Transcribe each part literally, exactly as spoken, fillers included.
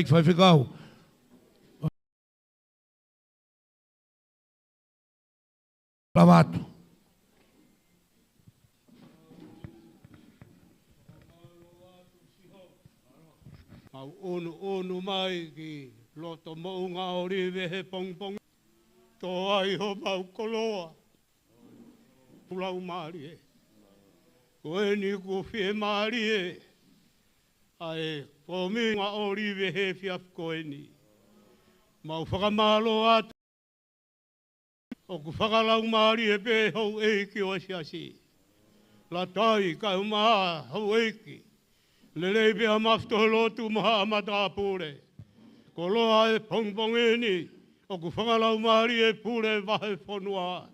Faifekau. Lava atu. Mau ʻunuʻunu mai ki loto moʻunga ʻOlive he pongipongi. Tō ai homau koloa. Kuo lau mālie. Ko eni kuo fiemālie ʻa e pongipongi ʻOlive he efiafi ko eni. Mau fakamālō atu. ʻOku fakalaumālie pē houʻeiki ʻo e siasi. Lātai kae ʻumaʻā houʻeiki. Lelei pē ʻa e mafitohi lotu mo haʻa matāpule. Koloa e pongipongi ni, ʻoku fakalaumālie pule vahefonua.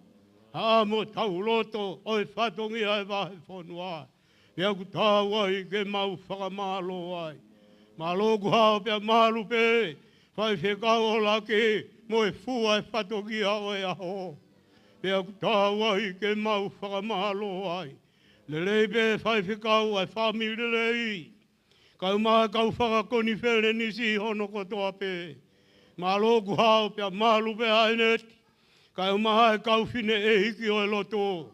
Haʻamo tauloto ʻo e fatongia e vahefonua. Pea ʻoku tau ai ke mau fakamālō ai. Mālō ʻoku hao pea malu pē, Faifekau ʻOlaki mo e fua e fatongia ʻo e ʻaho. Pea ʻoku tau ai ke mau fakamālō ai. Lelei pē Faifekau ʻa e fāmili lelei. Kae ʻumaʻā e kau fakakonifelenisi hono kotoa pē. Mālō ʻoku hao pea malu pē ʻa ʻEneti. Kae ʻumaʻā e kau fineʻeiki ʻo e lotu.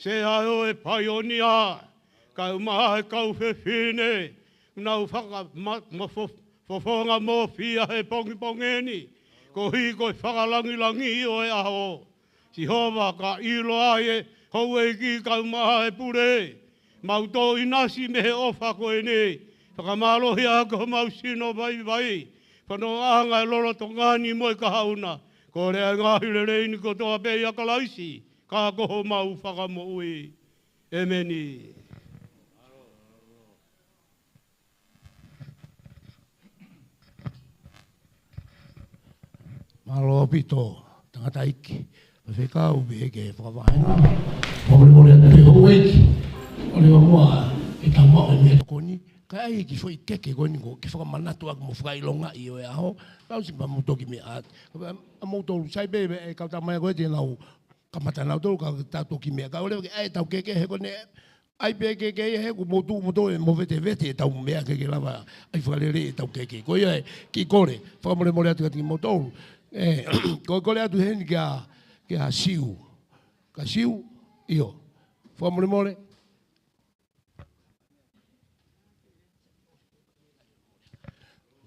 Sea ʻo e paionia. Kae ʻumaʻā e kau fefine. Nau faka-, ma-, ma-, fo-, fofonga mo fia he pongipongi ni. Koeʻuhi ko e fakalangilangi ʻo e ʻaho. Sihova ka ʻilo ai e houʻeiki kae ʻumaʻā e pule. Mau tō ʻinasi mei he ʻofa ko eni. Fakamālohia ʻaki homau sino vaivai. Fanongoʻanga e lolotonga ni mo e kahaʻu na. Kole ʻa e ngaahi lelei ni kotoa pē ʻia Kalaisi. Ka ko homau fakamoʻui. ʻEmeni. Mālō ʻaupito, tangataʻeiki, faifekau, pehē ki he fakavahenga. Fakamolemole atu pē houʻeiki, ʻoua muʻa ke tau maʻu e meʻatokoni, kae ʻai e kiʻi foʻi keke ko eni ko e kiʻi fakamanatu ʻaki mo fakaʻilongaʻi ʻo e ʻaho, kau si pa mo toki meʻa atu. ʻA moutolu sai pē, e kau tama ko ē te nau kamata nautolu, ka tau toki meʻa, ka ʻoua leva ke ʻai ʻetau keke he ko eni, ʻai pē keke ia he ʻoku mou tuʻu moutolu ʻo movetevete ʻetau meʻa ke ke lava ʻai fakalelei ʻetau keke. Ko ia e kiʻi kole, fakamolemole atu kiate kimoutolu. ʻE, ko e kole atu heni kia, kia Siu. Ka Siu, ʻio. Fakamolemole.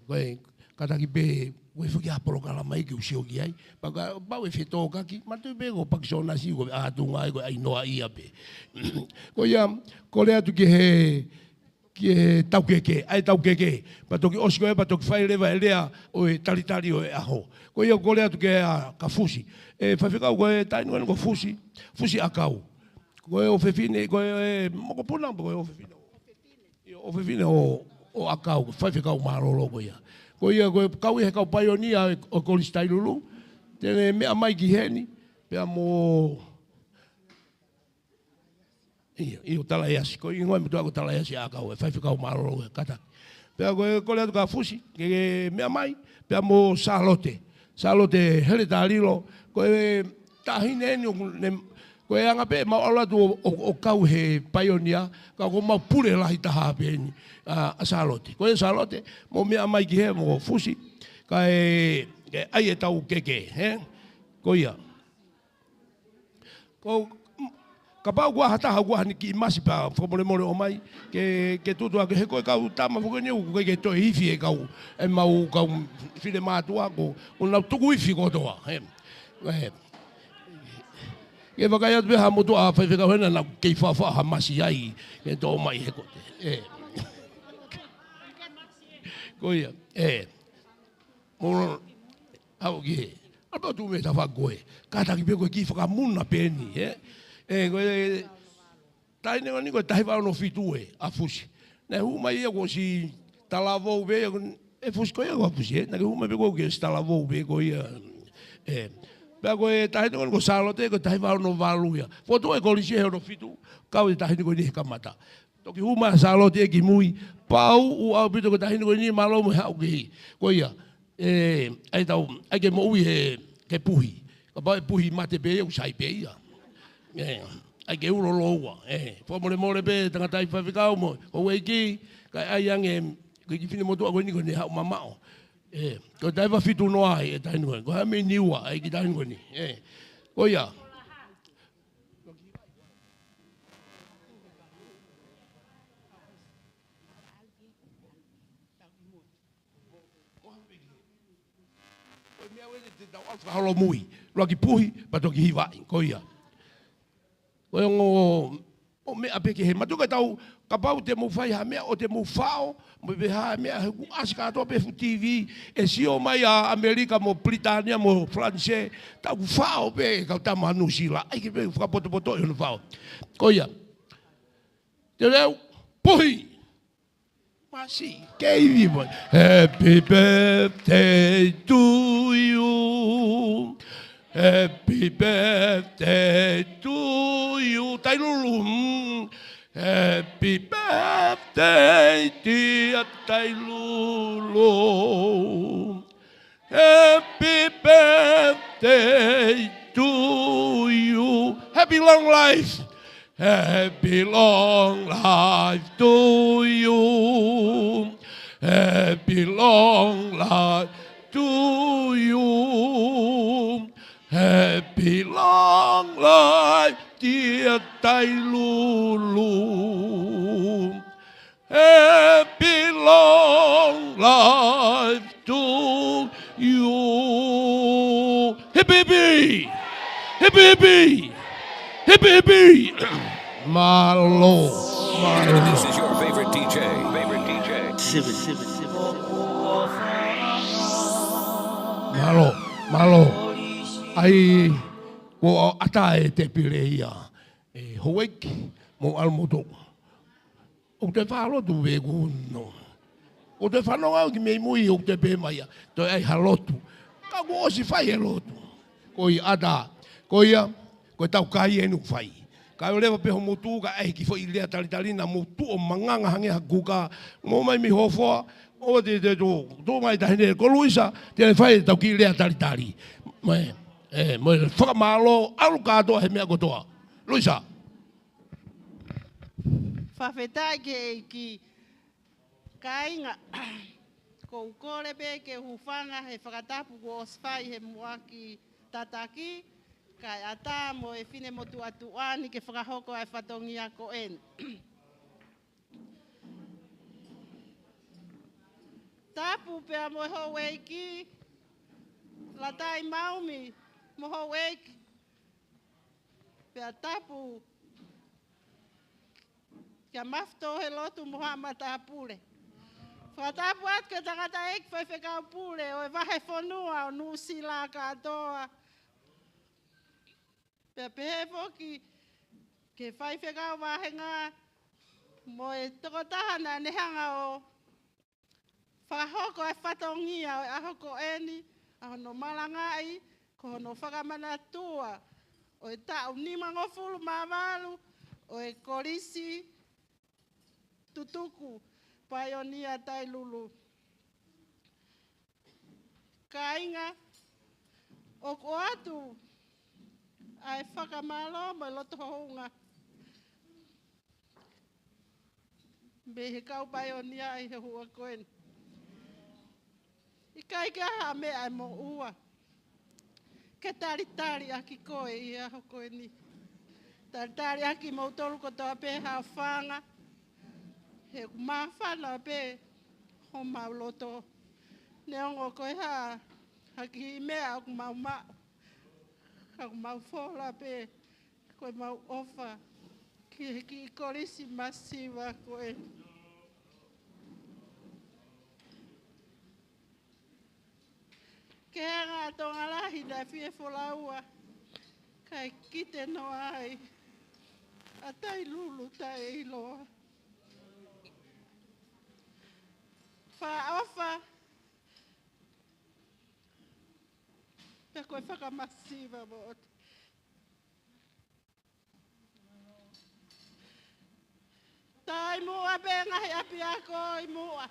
Ko e, kātaki pē, ko e fiki ha polokalama ia ke u sio ki ai. Pea kapau ʻe fetōkaki, manatuʻi pē ko Pakisonasi, ko e ʻatunga ai, ko e ʻai noa ia pē. Ko ia, kole atu ki he, ki he taukeke, ʻai taukeke. Pea toki ʻosi ko ē, pea toki fai leva e lea ʻo e talitali ʻo e ʻaho. Ko ia kole atu ki he, ʻa, ka Fusi. ʻE, faifekau ko e taʻahine ko Fusi, Fusi ʻAkau. Ko e ʻofefine, ko e, ʻe, mokopuna, ko e ʻofefine. ʻIo, ʻofefine ʻo, ʻo ʻAkau, faifekau mālōlō ko ia. Ko ia, ko e kau ia he kau paionia ʻo e Kolisi Tailulu. Te ne meʻa mai ki heni, pea mo, ʻio, ʻio, Talaiasi. Ko e hingoa motuʻa ko Talaiasi ʻAkau, ʻe faifekau mālōlō ʻe kātaki. Pea ko e kole atu ka Fusi, ke, ke meʻa mai, pea mo Sālote. Sālote Heletalilo, ko e taʻahine eni ʻoku ne, ko e anga pē mau ʻalu atu ʻo, ʻo, ʻo kau he paionia, ka ko mau pule lahi taha pē eni, ʻa, ʻa Sālote. Ko ia Sālote, mo meʻa mai ki hē mo Fusi, kae, ke ʻai ʻetau keke, hē? Ko ia. Ko, kapau ʻoku ʻi ai ha taha ʻoku ʻi ai ha kiʻi masi pea fakamolemole ʻomai, ke, ke tutu ake he ko e kau tama foki eni ʻoku ʻikai ke toe ifi e kau, ʻemau kau finemātuʻa ko, ʻoku nau tuku ifi kotoa, hē. ʻE. Ke vakai atu pē ha motuʻa faifekau hena naʻa kei faʻafaʻa ha masi ai, ke tō mai he kote. ʻE. Ko ia, ʻe. Mo, au ki he. ʻAlu pē ʻo tuʻu mei he tafaʻaki ko ē. Kātaki pē ko e kiʻi fakamuna pē eni, ē? ʻE, ko e, taʻahine ko eni ko e taha hiva ono fitu ē, ʻa Fusi. Naʻe hū mai ia kuo ʻosi talavou pē, ʻe Fusi ko ia ko Fusi, ē? Naʻe hū mai pē kuo ʻosi talavou pē ko ia, ē. Pea ko e taʻahine ko eni ko Sālote, ko e taha hiva ono valu ia. Fotu e kolisi he ono fitu, kau e taʻahine ko eni he kamata. Toki hū mai ʻa Sālote ia ki mui, pau ʻaupito ko e taʻahine ko eni mālō mo e haʻu ki hē. Ko ia, ʻe, ʻai tau, ʻai ke moʻui he, ke puhi. Kapau ʻe puhi mate pē ia ʻoku sai pē ia. ʻE, ʻai ke ulo loua. ʻE, fakamolemole pē tangataʻeiki faifekau mo, ko e ʻeiki, kae ʻai ange, ko e kiʻi finemotuʻa ko eni ko ʻene haʻu mamaʻo. ʻE, ko e taimi fitu noa ai ʻi he taimi ko eni. Ko e hā e meʻa ʻe ua ai ki he taimi ko eni. ʻE, ko ia. Ko e meʻa ʻoku ʻi ai te tau ʻalu fakaholomui. ʻUluaki puhi, pea toki hivaʻi. Ko ia. Ko e ongo, ʻo meʻa pē ki he mātuʻa ka tau, kapau te mou fai ha meʻa ʻo te mou faʻo, mo e pehē ha meʻa he kuo ʻasi kātoa pē fuʻu T V, ʻe sio mai ʻa ʻAmelika mo Pilitānia mo Falanisē, tau faʻo pē kau tama Nuʻusila, ʻai ke pē fakapotopoto ʻi hono faʻo. Ko ia. Te leu, puhi! Masi, kei vivo. Happy birthday to you. Happy birthday to you. Tailulu. Mm. Happy birthday, dear Tailulu. Happy birthday to you. Happy long life. Happy long life to you. Happy long life to you. Happy long life, dear Tailulu. Happy long life to you. Hipi hipi! Hipi hipi! Hipi hipi! Mālō. Mālō. This is your favorite D J. Favorite D J. Mālō. Mālō. ʻAi, kuo ʻatā e tēpile ia. ʻE houʻeiki, mou ʻalu moutolu. ʻOku te fai ha lotu pē kuo nau. ʻOku te fanongo au ki mei mui ʻoku te pehē mai ia, toe ʻai ha lotu. Ka kuo ʻosi fai e lotu. Ko ia ʻatā. Ko ia, ko e tau kai eni ʻoku fai. Ka ʻoua leva pē hoʻomou tuʻu kae ʻai e kiʻi foʻi lea talitali naʻa mou tuʻu ʻo manganga hangē ha kuka. Mou ō mai mei Hofoa, ʻoua te te tuʻu, tuʻu mai taʻahine. Ko Luisa, te ne fai e tau kiʻi lea talitali. Mo e, ʻe, mo e fakamālō, ʻalu kātoa he meʻa kotoa. Luisa. Fakafetaʻi ki he ʻEiki. Kāinga, ʻoku ou kole pē ke u hūfanga he fakatapu kuo ʻosi fai he muʻaki tataki, kae ʻatā mo e finemotuʻa tuʻa ni ke fakahoko ʻa e fatongia ko eni. Tapu pea mo e houʻeiki, Latai Maumi mo houʻeiki, pea tapu kia Mafuto he lotu mo haʻa matāpule. Fakatapu atu ki he tangataʻeiki faifekau pule ʻo e vahefonua ʻo Nuʻusila kātoa. Pea pehē foki ki he faifekau vāhenga mo e tokotaha naʻa ne hanga ʻo fakahoko e fatongia ʻo e ʻaho ko eni, ʻa hono malangaʻi, ko hono fakamanatua ʻo e taʻu nimangofulu mā valu ʻo e Kolisi Tutuku Paionia Tailulu. Kāinga, ʻoku ʻoatu ʻa e fakamālō mo e loto hounga mei he kau paionia ʻi he houa ko eni. ʻIkai ke ʻi ai ha meʻa ʻe moʻua ke talitali ʻaki koe ʻi he ʻaho ko eni. Talitali ʻaki moutolu kotoa pē haʻo fanga, he ʻoku māfana pē homau loto. Neongo ko e hā ha kiʻi meʻa ʻoku mau maʻu, ka ʻoku mau fola pē ko ʻemau ʻofa ki he kiʻi Kolisi masiva ko ē. Ke anga ʻa Tonga lahi naʻe fie folaua, kae kite noa ai ʻa Tailulu taʻeʻiloa. Fakaʻofa pea ko e fakamasiva moʻoni. Taʻimuʻa pē ngaahi ʻapiako ʻi muʻa,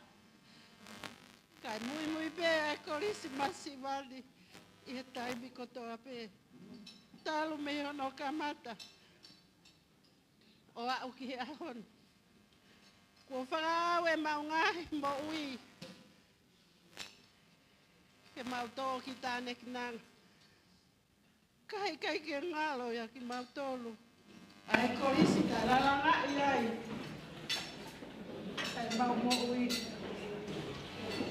kae muimui pē ʻa e Kolisi masiva ni ʻi he taimi kotoa pē, talu mei hono kamata ʻo aʻu ki he ʻaho ni. Kuo fakaʻau ʻemau ngaahi moʻui mau tō ki tānekinanga. Ka ʻikai ke ngalo ia kimautolu ʻa e kolisi naʻe lalangaʻi ai ʻemau moʻui.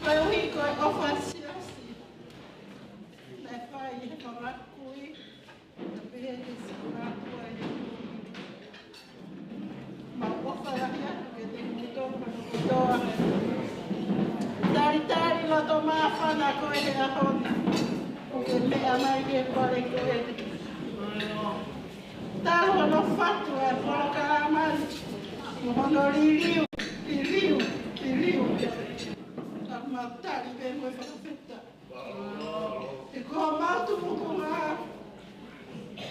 Koeʻuhi ko e ʻofa siasi naʻe fai ʻe he kau kui, naʻe pehē ki he siʻi mātuʻa ʻi he moʻui. Mau ʻofa lahi atu kiate kimoutolu kotoa. Talitali loto māfana ko ē he ʻaho ni, ʻoku ke meʻa mai ki he pale ko ē. Talu hono fatu e polokalama ni, mo hono liliu, liliu, liliu. Ka mau tali pē mo e fakafetaʻi. He ko homau tupukunga,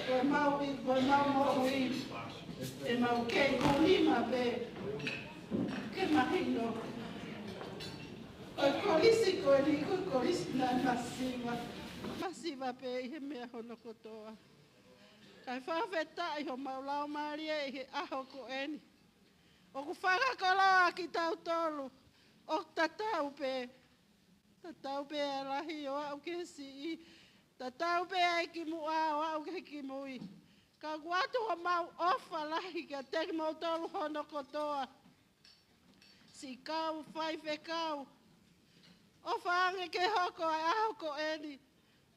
ko ʻemau ʻi, ko ʻemau moʻui, ʻemau kei kōnima pē ke mahino. Ko e kolisi ko eni ko e kolisi naʻe masiva, masiva pē ʻi he meʻa hono kotoa. Kae fakafetaʻi homau laumālie ʻi he ʻaho ko eni. ʻOku fakakoloa kitautolu, ʻoku tatau pē. Tatau pē ʻa e lahi ʻo aʻu ki he siʻi. Tatau pē ʻa e kimuʻa ʻo aʻu ki he kimui. Ka ʻoku ʻoatu homau ʻofa lahi kiate kimoutolu hono kotoa. Siʻi kau faifekau. ʻOfa ange ke hoko ʻa e ʻaho ko eni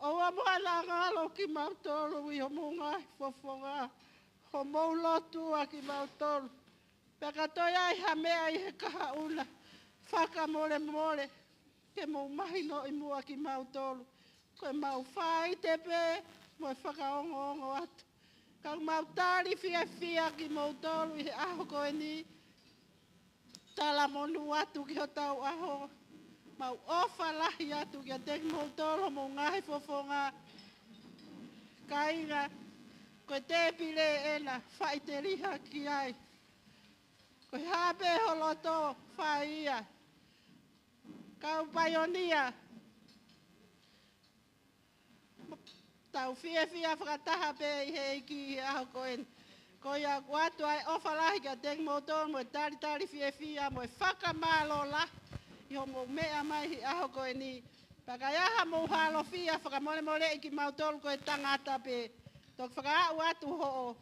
ʻo ʻoua muʻa naʻa ngalo kimautolu ʻi homou ngaahi fofonga, homou lotua kimautolu. Pea ka toe ʻi ai ha meʻa ʻi he kahaʻu na, fakamolemole ke mou mahinoʻi muʻa kimautolu. Ko ʻemau faite pē mo e fakaongoongo atu. Ka mau tali fiefia kimoutolu ʻi he ʻaho ko eni. Talamonū atu ki hotau ʻaho. Mau ʻofa lahi atu kiate kimoutolu homou ngaahi fofonga. Kāinga, ko e tēpile ena, faʻiteliha ki ai. Ko e hā pē ho loto, fai ia. Kau paionia, tau fiefia fakataha pē ʻi he ʻEiki ʻi he ʻaho ko eni. Ko ia ʻoku ʻoatu ʻa e ʻofa lahi kiate kimoutolu mo e talitali fiefia mo e fakamālō lahi ʻi hoʻomou meʻa mai ʻi he ʻaho ko eni. Pea ka ʻi ai haʻamou hālofia, fakamolemoleʻi kimautolu ko e tangata pē. Toki fakaaʻu atu hoʻo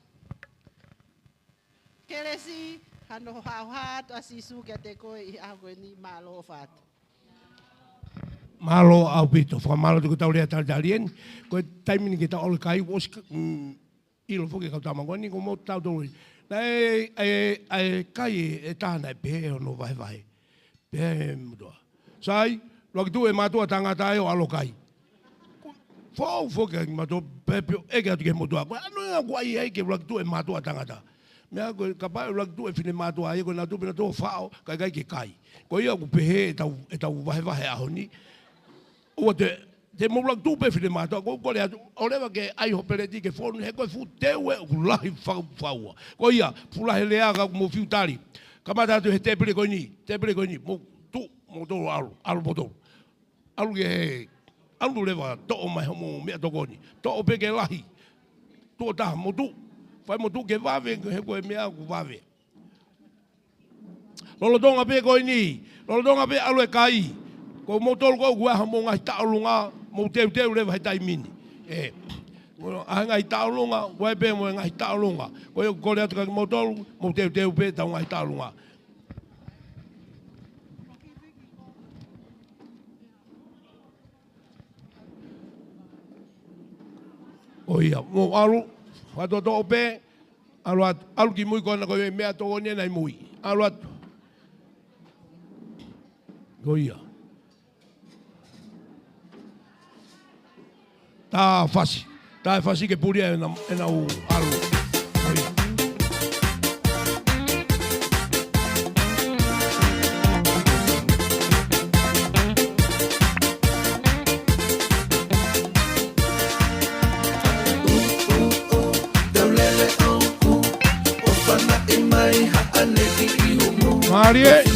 kelesi, hano haohaoa atu ʻa Sīsū kiate koe ʻi he ʻaho ko eni. Mālō ʻofa atu. Mālō ʻaupito, fakamālō atu ko ʻetau lea talitali eni. Ko e taimi ni ke tau ʻalu ki he kai, ʻosi ka, mm, ʻilo foki e kau tama ko eni, ko moutolu eni. Naʻe, ʻa e, ʻa e kai ʻe taha naʻe pehē hono vahevahe. Pehē ʻe he motuʻa: Sai, ʻuluaki tuʻu e mātuʻa tangata ē ʻo ʻalu ʻo kai. Foʻou foki kimautolu pea pio ʻeke atu ki he motuʻa: Ko e hā hono ʻuhinga ʻoku ʻai ai ke ʻuluaki tuʻu e mātuʻa tangata? Meʻa ko ē kapau ʻe ʻuluaki tuʻu e finemātuʻa ia, ko ʻenau tuʻu pē ʻenau tō faʻo, kae ʻikai ke kai. Ko ia ʻoku pehē ʻetau, ʻetau vahevahe ʻaho ni. ʻOua te, te mou ʻuluaki tuʻu pē finemātuʻa, ʻoku ou kole atu, ʻoua leva ke ʻai ho peleti ke fonu, he ko e fuʻu teu ē ʻoku lahi fau-, faua. Ko ia, fuʻu lahi e lea ka ʻoku mou fiu tali. Kamata atu he tēpile ko eni, tēpile ko eni, mou tuʻu, moutolu ʻalu, ʻalu moutolu. ʻAlu ki he, ʻalu leva, toʻo mai hoʻomou meʻatokoni. Toʻo pē ke lahi. Tuʻo taha, mou tuʻu. Fai mou tuʻu ke vave, he ko e meʻa ʻoku vave. Lolotonga pē ko eni, lolotonga pē ʻalu e kai, ko moutolu ko ē ʻoku ʻi ai haʻamou ngaahi tauʻolunga, mou teuteu leva he taimi ni. ʻE, ʻa e ngaahi tauʻolunga, ʻoku ʻi ai pē mo e ngaahi tauʻolunga. Ko ia ʻoku kole atu kia kimoutolu, mou teuteu pē ʻetau ngaahi tauʻolunga. Ko ia, mou ʻalu, fakatoʻotoʻo pē, ʻalu atu, ʻalu ki mui ko ena ko e meʻatokoni ena ʻi mui. ʻAlu atu. Ko ia. Tā fasi. Tā e fasi ke pulia ʻena, ʻena ʻū ʻalu. Ko ia. Mālie.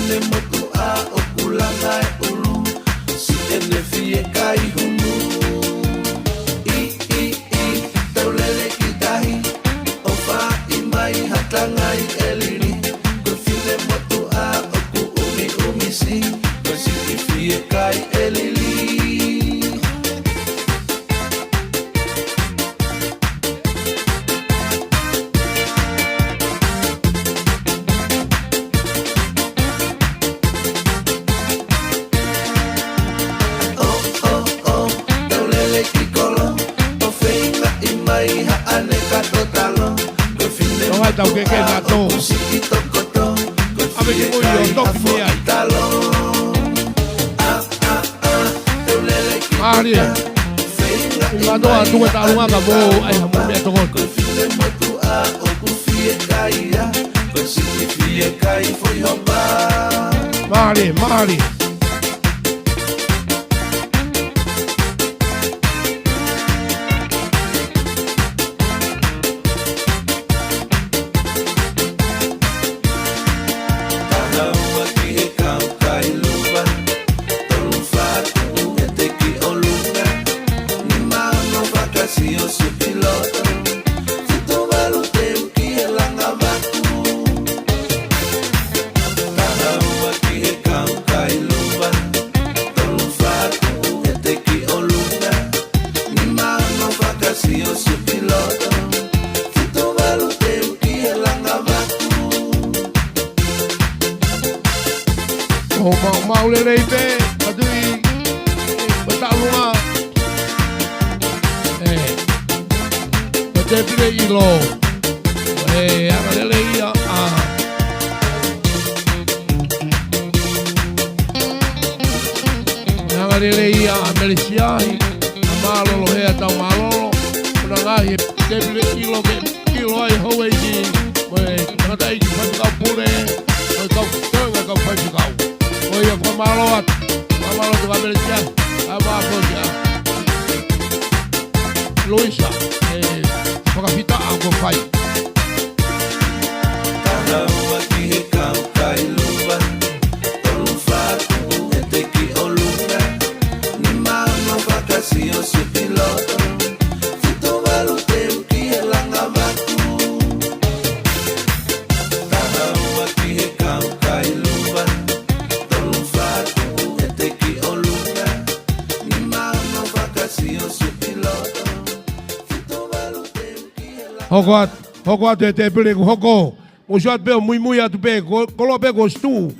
Tau ke ke na tō. ʻAve ki mui ʻo toki mei ai. Mālie. ʻI manoa atu e taʻalunga ka mou ʻai ha mou meʻatokoni. Mālie, mālie. ʻO maʻu, maʻu lelei pē, ʻa Tui, ʻa Taulunga. ʻE, ʻa Tepile ʻIlo. ʻE, anga lelei ia, ʻa. ʻE, anga lelei ia, ʻa Melesiahi, ʻa Mālolo he ʻa Taumālolo. ʻO na ngaahi ʻe Tepile ʻIlo ke ʻilo ai houʻeiki, mo e tangataʻeiki faifekau pule, mo e kau toenga kau faifekau. Ko ia ko mālō atu, mālō atu ʻa Melesiahi, ʻa Mālolo ia. Luisa, ʻe, fakafetaʻi ʻa ko fai. Hoko atu, hoko atu e Tepile kuo hoko. Mou sio atu pē ʻo muimui atu pē, ko, koloa pē ko Stu.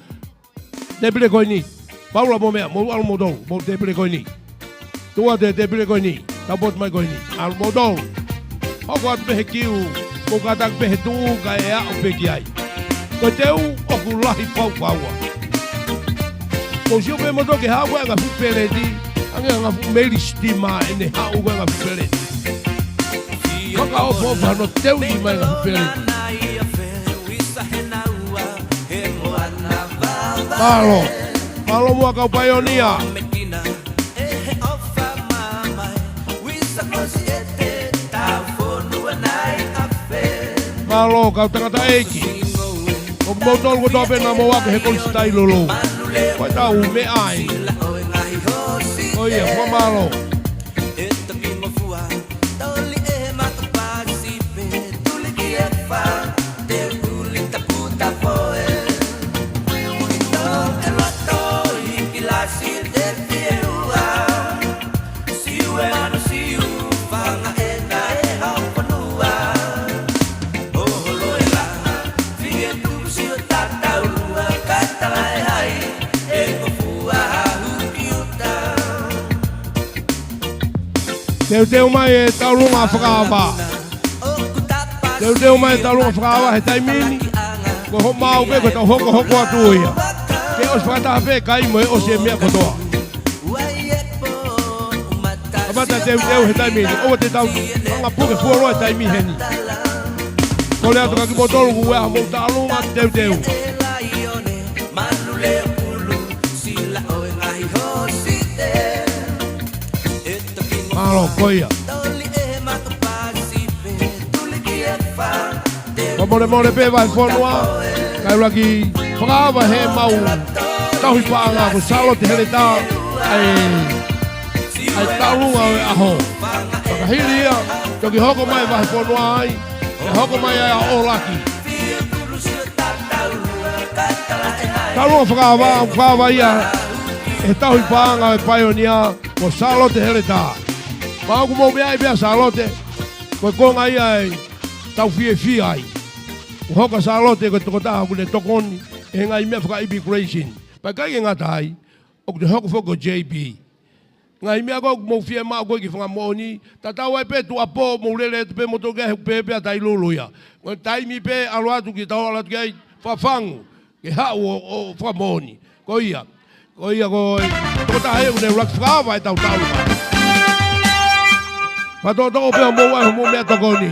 Tepile ko eni. Paula mo meʻa, mou ʻalu moutolu, mou Tepile ko eni. Tuʻu atu e Tepile ko eni, tau potu mai ko eni. ʻAlu moutolu. Hoko atu pē he kiu, mou kātaki pē he tuʻu kae ʻe aʻu pē ki ai. Ko e teu ʻoku lahi pau kaua. Mou sio pē moutolu ke haʻu ko e anga fuʻu peleti, ange anga fuʻu meili sitima ʻene haʻu ko e anga fuʻu peleti. Fakaʻofoʻofa no teu ni mai anga fuʻu peleti. Mālō. Mālō muʻa kau paionia. Mālō kau tangataʻeiki. ʻOku moutolu kotoa pē naʻa mou ako he Kolisi Tailolo. Ko e tau meʻa ai. ʻO ia, fakamālō. Teuteu mai e Taulunga Fakaava. Teuteu mai e Taulunga Fakaava he taimi ni. Ko hoʻomou pē ko e tau hokohoko atu ia. Ke ʻosi fakataha pē kai mo e ʻosi e meʻa kotoa. Kamata teuteu he taimi ni. ʻOua te tau anga puke fuoloa he taimi heni. Kole atu kia kimoutolu kuo ʻi ai hamou taʻalunga teuteu. Mālō, ko ia. Fakamolemole pē Vahefonua, kae ʻuluaki fakaava he mau tauhi paʻanga ko Sālote Heletā, ʻa e, ʻa e taʻalunga ʻo e ʻaho. Fakahili ia, toki hoko mai Vahefonua ai, ʻe hoko mai ai ʻa ʻŌlaki. Taulunga fakaava, fakaava ia he tauhi paʻanga ʻo e paionia, ko Sālote Heletā. Pea ʻoku mou meaʻi pē ʻa Sālote, ko e konga ia ʻe tau fiefia ai. Kuo hoko ʻa Sālote ko e tokotaha ʻoku ne tokoni ʻi he ngaahi meʻa faka-immigration. Pea ʻikai ke ngata ai, ʻoku ne hoko foki ko J B. Ngaahi meʻa ko ē ʻoku mou fiemaʻu ko ē ki he fanga moʻoni, tatau ai pē tuʻuapō mou lele atu pē moutolu ki ai he ʻoku pehē pē ʻa Tailulu ia. Ko e taimi pē ʻalu atu ke tau ʻalu atu ki ai, fafangu, ke haʻu ʻo, ʻo fakamoʻoni. Ko ia, ko ia ko e tokotaha ʻoku ne ʻuluaki fakaava ʻetau taʻu. Fakatokotokoʻi pē ʻa mou ai, mou meʻa tokoni.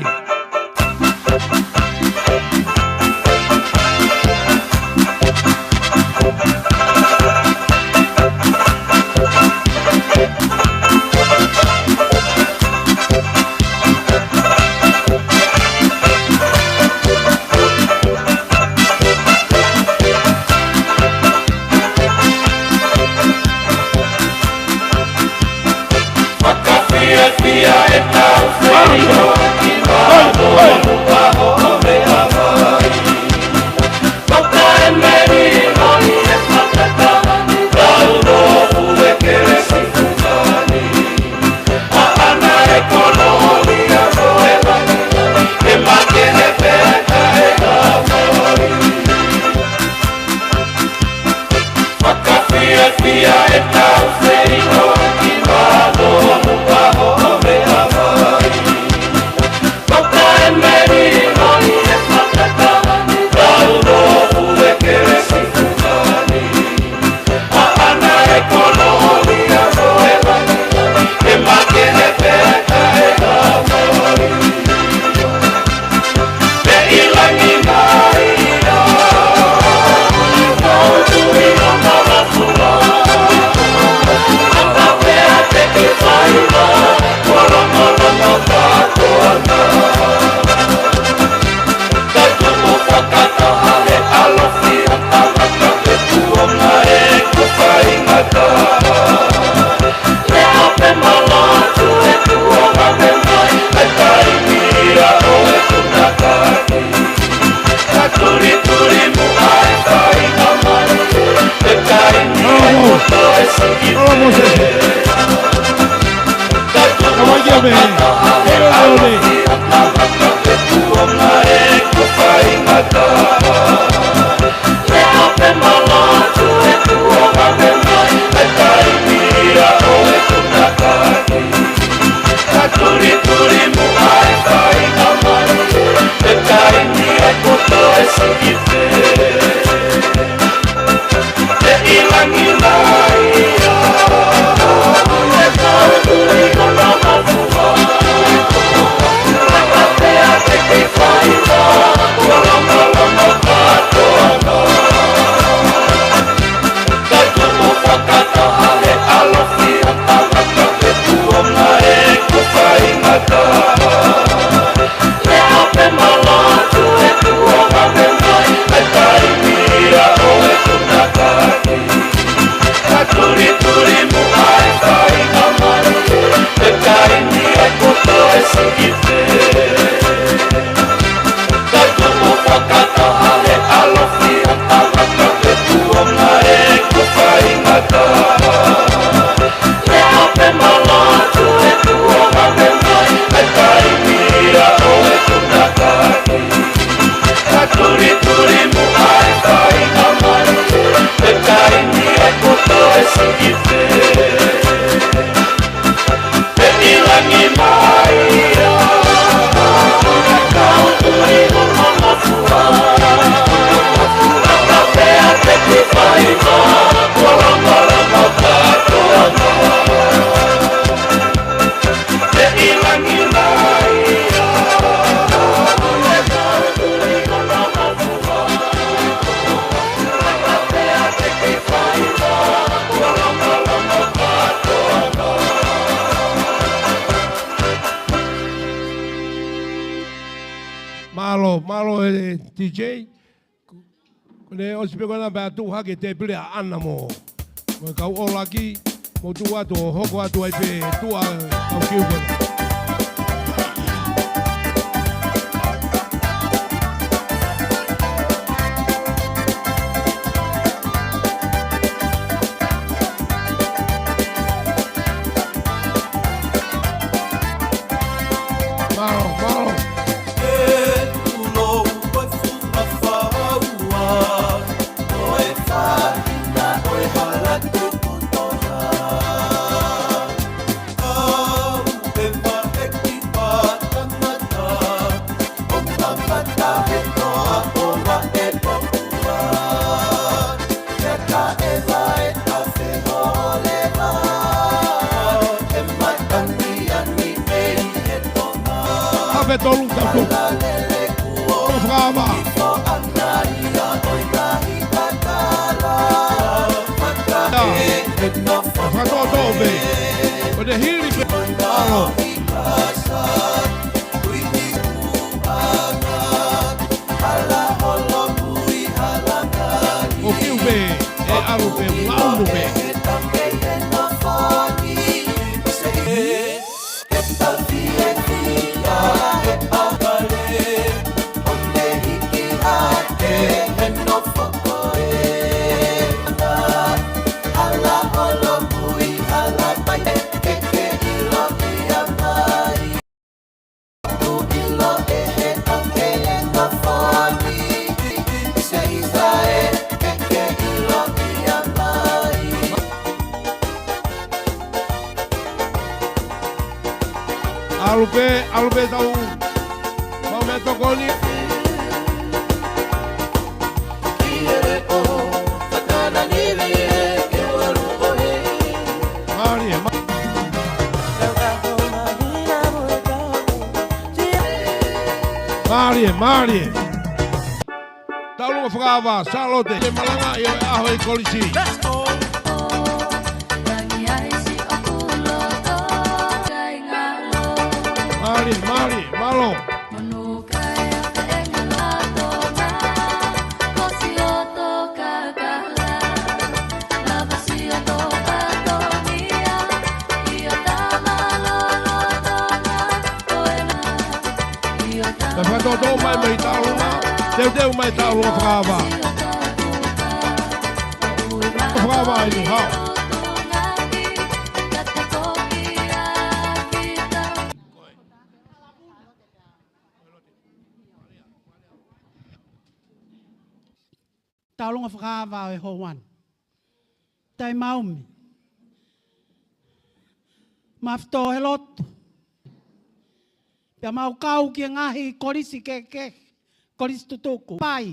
Mālō, mālō e D J. Ko ʻene ʻosi pē ko ena pea tuʻu hake tēpile ʻa ʻAna mo, mo e kau ʻolaki, mou tuʻu atu ʻo hoko atu ai pē tuʻa kau kiu ko ena. Mālō, mālō. Pe tolu tau. Ko fakaava. Fakatoʻotoʻo pē. Ko te hili pē. Alo. Ko kiu pē. ʻE ʻalu pē. Maunu pē. ʻAlu pē, ʻalu pē tau. Mau meʻatokoni. Mālie, mā-, mālie, mālie. Taulunga fakaava, Sālote, ʻe malanga ʻi he ʻaho ʻi Kolisi. Mālie, mālie, mālō. Ka fakatoʻotoʻo mai mai taulunga, teuteu mai taulunga fakaava. Fakaava ai ni, hao. Taulunga fakaava ʻo e houa ni. Taimi ʻomi. Mafito he lotu. Pea mau kau ki he ngaahi kolisi kehekehe, kolisi tutuku. Pai.